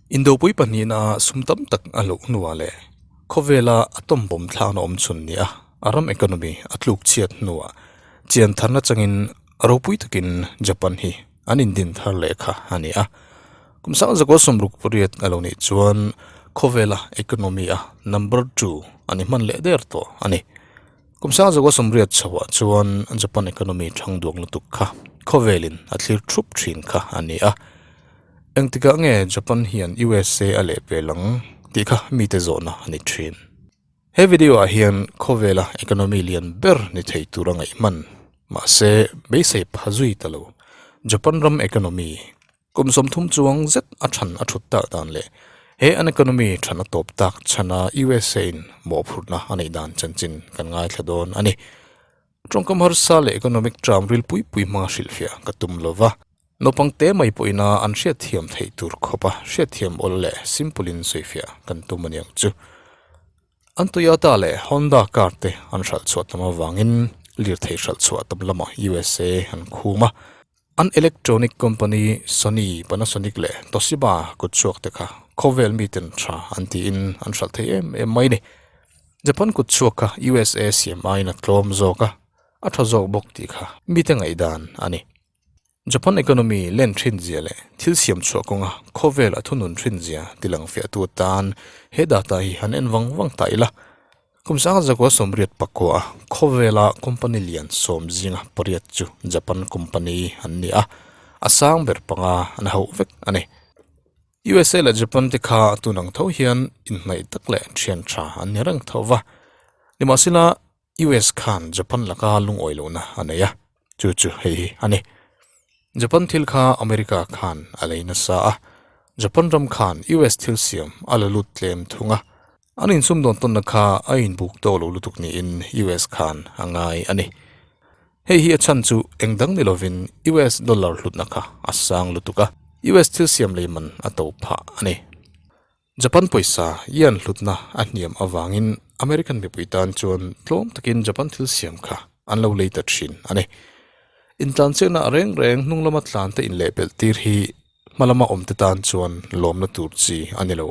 Indopui pahnihna sum tam tak a hloh hnuah leh khawvela atom bomb thlakna awm chhun nia a ram economy a tluk chhiat hnuah chian tharna changin ropui takin Japan hi an indin thar leh kha a ni a. Kum sang zakua sawmruk pariat a lo nih chuan khawvela economy a number two a ni hman leh der tawh a ni. Kum sang zakua sawmriat chhoah chuan Japan economy thang duang lutuk kha khawvelin a thlir thup thin kha a ni a. Engtikah nge Japan hian USA a lehpel ang tih kha mite zawhna a ni thin. He video ah hian khawvela economy lian ber ni thei tur a ngaih hman. Mahse, beisei pha zui ta lo. Japan ram economy kum 30 chuang zet a than a thut tak dan leh he an economy than a tawp tak chhana USA in mawhphurhna a neih dan chanchin kan ngaithla dawn a ni. Tawngkam harsa leh economic term ril pui pui hmanga hrilhfiah ka tum lova. Naupang te mai pawhina an hriatthiam theih tur khawpa hriatthiam awl leh simple in sawifiah kan tum a niang chu. An Toyota leh Honda car te an hralh chhuah tam avangin lirthei hralh chhuah tam lamah USA an khum a. An electronic company Sony, Panasonic leh Toshiba kutchhuak te kha khawvel miten tha an tiin an hralh thei em em mai ni. Japan kutchhuak kha USA siam aiin a tlawm zawk a, a tha zawk bawk tih kha mite ngaihdan a ni. Japan economy len thin zia leh thil siam chhuah kawnga khawvel a thunun thin zia tilang fiahtu atan he data hi han en vang vang ta ila. Kum sanga zakua 80 pakua khawvela company lian 10 zinga 8 chu Japan company an ni a, a sang ber panga an hauh vek a ni. USA leh Japan te kha tunang tho hian inhnaih tak leh thian tha an ni reng tho va. Nimahsela US khan Japan laka lungawi lohna a nei a, chu chu hei hi a ni. Japan thil kha America khan a lei nasa a, Japan ram khan US thil siam a la lut tlem thung a, an insumdawn tawnna kha a inbuk tawk lo lutuk niin US khan a ngai a ni. Hei hi a chhan chu eng dang ni lovin US dollar hlutna kha a sang lutuk a, US thil siam lei man a to phah a ni. Japan pawisa yen hlutna a hniam avangin American mipui tan chuan tlawm takin Japan thil siam kha an lo lei ta thin a ni. Intlanchekna reng reng hnung lama tlan te inlehpelh tir hi hma lama awm te tan chuan lawmna tur chi a ni lo.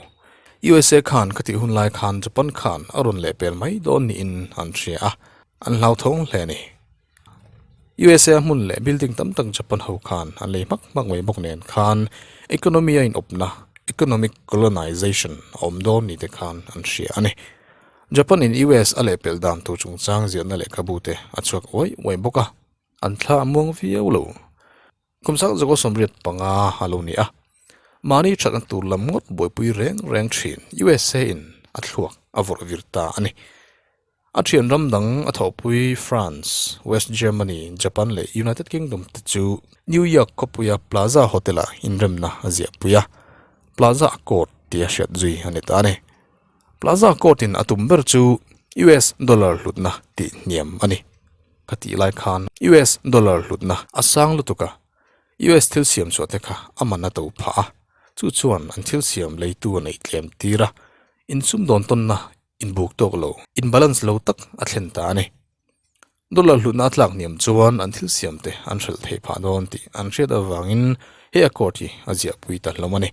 USA khan khatih hun lai khan Japan khan a rawn lehpel mai dawn niin an hria a, an hlauthawng hle a ni. USA hmun leh building tam tak Japan ho khan an lei hmak hmak mai bawk nen khan economy a inawpna, economic colonization, a awm dawn ni te khan an hria a ni. Japan in US a lehpelh dan tur chungchang ziahna lehkhabu te a chhuak uai uai bawk a, an thla a muang viau lo. Kum sang zakaw 85 a lo ni a, mahni thatna tur lam ngawt buaipui reng reng thin USA in a thluak a vawrh vir ta a ni. A thian ram dang a thawhpui France, West Germany, Japan leh United Kingdom te chu New York khawpuia Plaza Hotel-ah inremna a ziahpui a, Plaza Accord tia hriat zui a ni ta a ni. Plaza Accord-in a tum ber chu US dollar hlutna tih hniam a ni. Ka tih lai khan US dollar hlutna a sang lutuk a, US thil siam chhuah te kha a man a to phah a, chu chuan an thil siam leitu a neih tlem tir a, insumdawn tawnna inbuk tawk lo, in balance lo tak a thlen ta a ni. Dollar hlutna a tlak hniam chuan an thil siam te an hralh theih phah dawn tih an hriat avangin he accord hi a ziahpui ta hlawm a ni.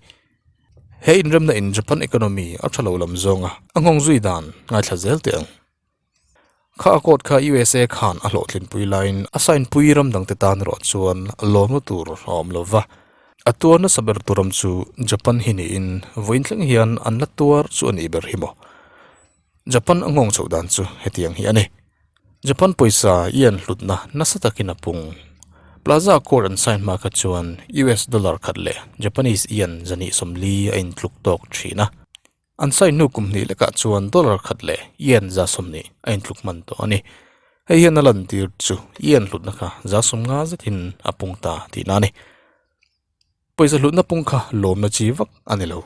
He inremna in Japan economy a tha lo lam zawnga a nghawng zui dan ngaithla zel teh ang. Kha accord kha USA khan a hlawhtlinpui laiin a sign pui ram dangte tan erawh chuan lawmna tur a awm lo va. A tuar nasa ber tu ram chu Japan hi niin vawiin thleng hian an la tuar chu a nih ber hi maw? Japan a nghawng chhoh dan chu hetiang hi a ni. Japan pawisa yen hlutna nasa takin a pung. Plaza Accord an sign hma kha chuan US dollar khat leh Japanese yen 240 a intluk tawk thin a. An sign hnu kum hnih lekah chuan dollar khat leh yen 120 a intluk hman tawh a ni. Hei hian a lantir chu yen hlutna kha 50 zetin a pung ta tihna a ni. Pawisa hlutna pung kha lawmna chi vak a ni lo.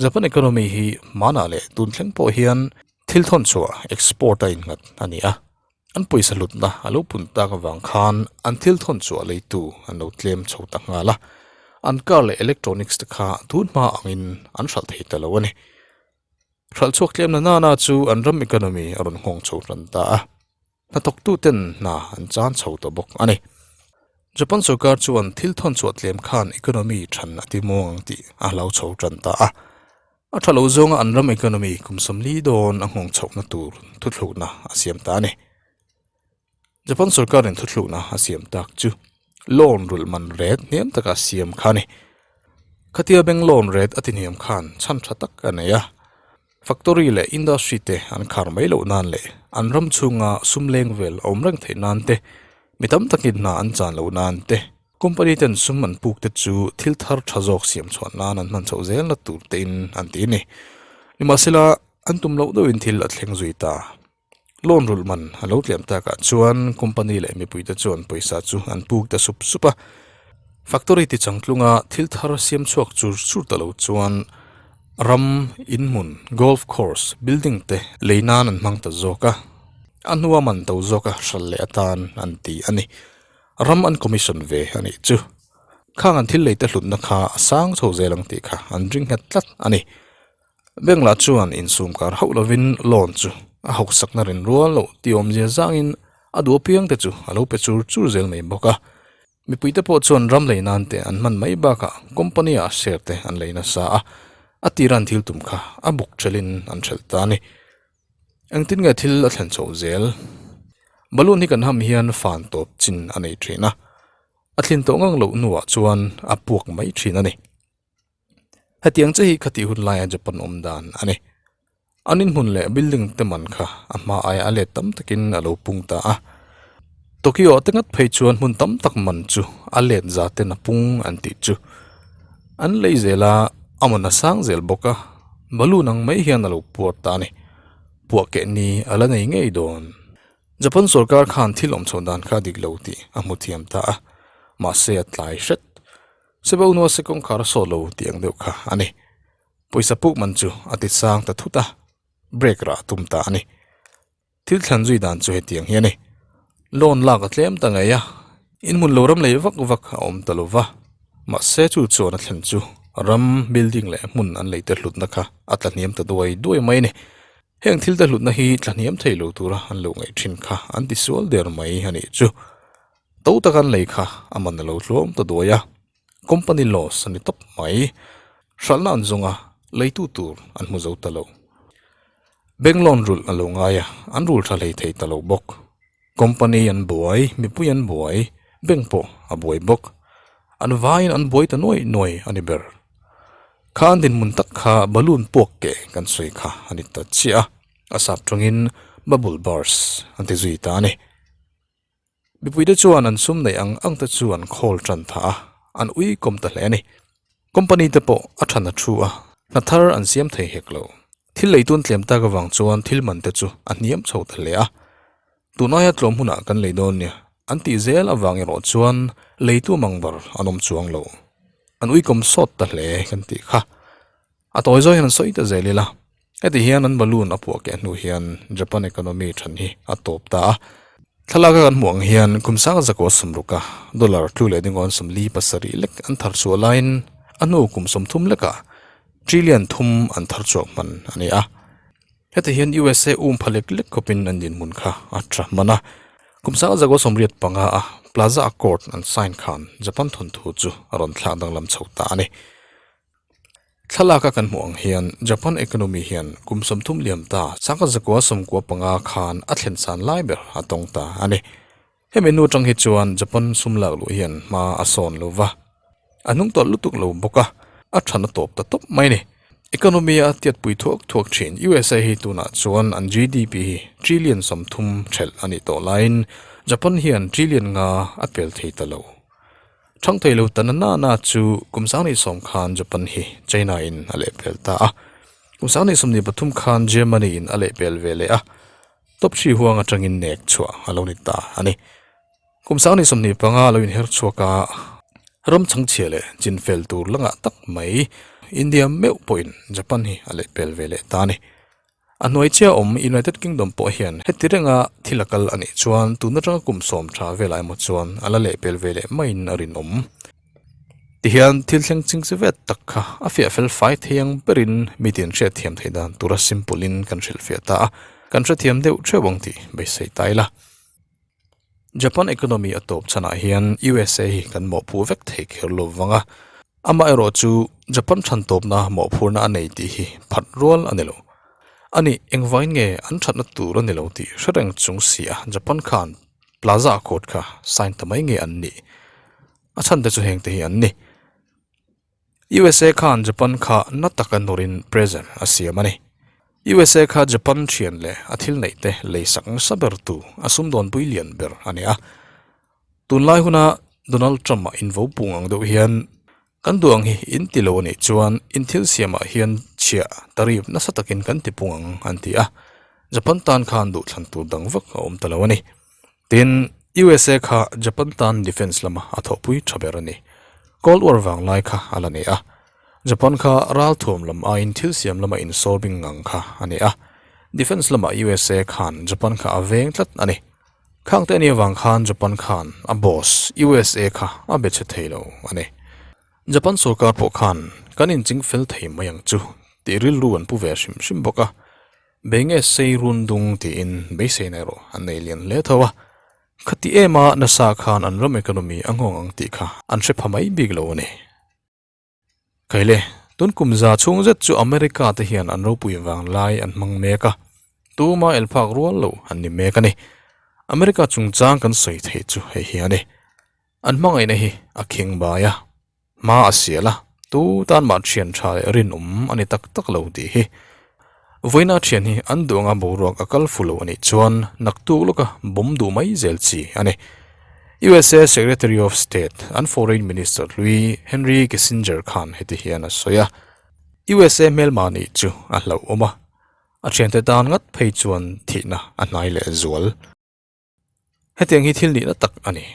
Japan economy hi hmanah leh tun thleng pawh hian thil thawn chhuah, export, a innghat a ni a. An pawisa hlutna a lo pun tak avang khan an thil thawn chhuah leitu an lo tlem chho ta nghal a, an car leh electronics te kha tun hma angin an hralh thei ta lo a ni. Hralh chhuak tlem na nana chu an ram economy a rawn nghawng chho tan ta a, hnathawktu ten hna an chan chho ta bawk a ni. Japan sorkar chuan thil thawn chhuah tlem khan economy than a ti muang ang tih a hlau chho tan ta a. A tha lo zawnga an ram economy kum 40 dawn a nghawng chhohna tur thuthlukna a siam ta a ni. Japan sorkarin thuthlukna a siam tak chu loan rulh man ret hniam taka siam kha a ni. Khatia bank loan ret a ti hniam khan chhan tha tak a nei a. Factory leh industry te an khar mai loh nan leh an ram chhunga sum leng vel a awm reng theih nan te, mi tam takin hna an chan loh nan te, Company ten sum an puk te chu thil thar tha zawk siam chhuah nan an hman chhoh zel na tur tein an ti a ni. Nimahsela, an tum loh deuhin thil a thleng zui ta. Loan rulh man a lo tliam takah chuan company leh mipuite chuan pawisa chu an puk ta sup sup a. Factory ti changtlunga thil thar siam chhuak chur chur ta lo chuan ram, inhmun, golf course, building te lei nan an hmang ta zawk a. A hnua man to zawka hral leh atan an ti a ni. Ram an commission ve a nih chu. Khang an thil leite hlutna kha a sang chho zel ang tih kha an ring nghet tlat a ni. Bank lah chuan insum kar hauh lovin loan chu a hauhsakna rin rual loh tih awmzia zangin a duh apiang te chu a lo pe chur chur zel mai bawk a. Mipuite pawh chuan ram lei nan te an hman mai bakah company ah share te an lei nasa a, a tira an thil tum kha a buk thelhin an thelh ta a ni. Engtin nge thil a thlen chhoh zel? Balloon hi kan ham hian fan tawp chin a nei thin a, a thlin tawh ngang loh hnuah chuan a puak mai thin a ni. Hetiang che hi khatih hun laia Japan awm dan a ni. An inhmun leh building te man kha a hma aia a let tam takin a lo pung ta a. Tokyo ah te ngat phei chuan hmun tam tak man chu a let za ten a pung an tih chu. An lei zel a, a man a sang zel bawk a, balloon ang mai hian a lo puar ta a ni. Puah keh ni a la nei ngei dawn. Japan sorkar khan thil awm chho dan kha a dik lo tih a hmu thiam ta a, mahse a tlai hret. Sebauhnua se kawngkhar a sawt lo tih ang deuh kha a ni. Pawisa puk man chu a ti sang ta thut a, brake rah a tum ta a ni. Thil thlan zui dan chu hetiang hi a ni. Loan lak a tlem ta ngei a, inhmun lo ram lei vak vak a awm ta lo va. Mahse chu chuan a thlen chu ram, building leh hmun an lei te hlutna kha a tla hniam ta duai duai mai a ni. Heng thil te hlutna hi tla hniam thei lo tura an lo ngaih thin kha an ti sual der mai a nih chu. To tak an lei kha a man a lo tluam ta duai a, company loss a ni tawp mai. Hralhna an zawng a, leitu tur an hmu zo ta lo. Bank loan rulh a lo ngai a, an rul tha hlei thei ta lo bawk. Company an buai, mipui an buai, bank pawh a buai bawk. An vaiin an buai ta nuai nuai a ni ber. Kha an dinhmun tak kha balloon puak ke kan sawi kha a ni ta chiah a, a sap tawngin bubble burst an ti zui ta a ni. Mipuite chuan an sum neih ang ang te chu an khawl tan tha a, an ui kawm ta hle a ni. Company te pawh a than a thu a, hna thar an siam thei hek lo. Thil lei tun tlem tak avang chuan thil man te chu a hniam chho ta hle a. Tunaia tlawm hunah kan lei dawn nia, an tih zel avang erawh chuan leitu mang ber an awm chuang lo. An ui kawm sawt ta hle kan tih kha. A tawi zawh hian an sawi ta zel ila, heti hian an balloon a puah keh hnu hian Japan economy than hi a tawp ta a. Thlalak a kan hmuh ang hian kum sang zakua sawmruka dollar tlu leh dingawn 47 lek an thar chhuah laiin a hnu kum 30 lekah trillion thum an thar chhuak hman a ni a. Heti hian USA um pha lek lek khawpin an dinhmun kha a tha hman a. Kum sang zakua 85 a Plaza Accord an sign khan Japan thawnthu chu a rawn thlak danglam chho ta a ni. Thlalak a kan hmuh ang hian Japan economy hian kum 30 liam ta sangha zakua 95 khan a thlen san lai ber a tawng ta a ni. Hemi nu atang hi chuan Japan sum lak luh hian hma a sawn lo va, a hnung tawlh lutuk lo bawk a, a than a tawp ta tawp mai a ni. Economy a tiatpui thuak thuak thin USA hi tunah chuan an GDP hi trillion 30 thelh a nih tawh laiin Japan hian trillion nga a pel thei ta lo. Thang thei lo ta na na na chu kum 2010 khan Japan hi China in a lehpel ta a, kum 2023 khan Germany in a lehpel ve leh a, top hri huang atangin nek chhuah a lo ni ta a ni. Kum 2025 a lo inher chhuak a, ram chhangchhia leh chinfel tur la ngah tak mai India meuh pawhin Japan hi a lehpel ve leh ta a ni. A hnuai chiah awm United Kingdom pawh hian heti renga thil a kal a nih chuan tun atanga kum 10 tha velah emaw chuan a la lehpel ve leh maiin a rinawm. Tihian thil thleng ching chi vet tak kha a fiah fel fai thei ang berin mitin hriatthiam theih dan tura simple in kan hrilhfiah ta a, kan hrethiam deuh theuh ang tih beisei ta ila. Japan economy a tawp chhanah hian USA hi kan mawhpuh vek thei kher lo vang a. Amaherawhchu, Japan than tawpna mawhphurna a nei tih hi phat rual a ni lo. A nih, engvangin nge an thatna tur a ni lo tih hre reng chung si a Japan khan Plaza Accord kha sign ta mai nge an nih? A chhan te chu heng te hi an ni. USA khan Japan kha na taka nawrin pressure a siam a ni. USA kha Japan thian leh a thil neih te lei sak nasa ber tu a sumdawnpui lian ber a ni a. Tunlai huna Donald Trump-a invo pung ang deuh hian kan duh ang hi in ti lo a nih chuan in thil siamah hian chhiah tarif nasa takin kan ti pung ang an ti a, Japan tan khan duhthlan tur dang vak a awm ta lo a ni. Tin, USA kha Japan tan defence lama a thawhpui tha ber a ni. Cold War vang lai kha a la ni a, Japan kha ralthuam lam aiin thil siam lama insawrbing ngang kha a ni a, defence lamah USA khan Japan kha a veng tlat a ni. Khang te ania vang khan Japan khan a boss USA kha a be che thei lo a ni. Japan sorkar pawh khan kan inching fel thei mai ang chu tih rilru an pu ve hrim hrim bawk a, bei nge sei run dung tiin beiseina erawh an nei lian hle tho a. Khati em a nasa khan an ram economy a nghawng ang tih kha an hre pha mai bik lo a ni. Khaile, tun kum za chhung zet chu America te hian an ropui vang lai an hmang mek a, tuma el phak rual lo an ni mek a ni. America chungchang kan sawi theih chu hei hi a ni. An hmangaihna hi a khing bai a, hma a sial a, tu tan mah thian tha leh rinawm a ni tak tak lo tih hi. Vawiina thian hi an duh anga boruak a kal fu lo a nih chuan naktuk lawka bawm duh mai zel chi a ni. USA Secretary of State an Foreign Minister hlui Henry Kissinger khan heti hian a sawi a, USA hmelma nih chu a hlauhawm a, a thiante tan ngat phei chuan thihna a hnai leh zual. Hetiang hi thil nihna tak a ni.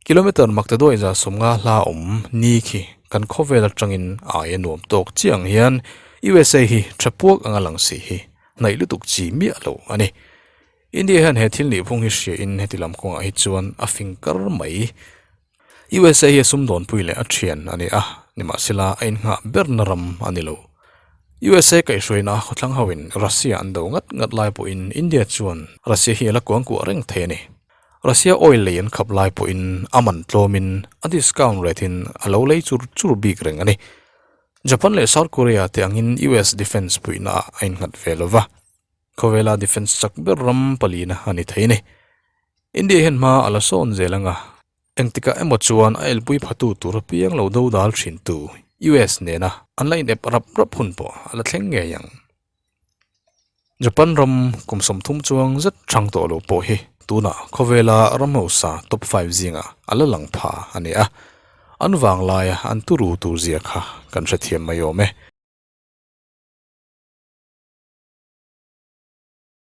Kilometer maktaduai 150 hla awm ni khi kan khawvel atangin aia nuam tawk chiah ang hian USA hi tha puak anga lang si hi hnaih lutuk chi miah lo a ni. India hian he thil nihphung hi hria in heti lam kawngah hi chuan a fing kar mai. USA hi a sumdawnpui leh a thian a ni a, nimahsela a innghah berna ram a ni lo. USA kaihhruaina khawthlang ho in Russia an do ngat ngat lai pawhin India chuan Russia hi a la kuangkuah reng thei a ni. Russia oil lei an khap lai pawhin a man tlawmin a discount rate in a lo lei chur chur bik reng a ni. Japan leh South Korea te angin US defence puihna ah a innghat ve lo va. Khawvela defence chak ber ram palina a ni thei a ni. India hian hma a la sawn zel anga, engtikah emaw chuan a elpui phatu tur apiang lo do dal thintu US nena an la inep rap rap hun pawh a la thleng ngei ang. Japan ram kum 30 chuang zet thang tawh lo pawh hi tunah khawvela ram hausa top five zingah a la lang pha a ni a, an vanglaia an turu tur zia kha kan hrethiam mai awm e.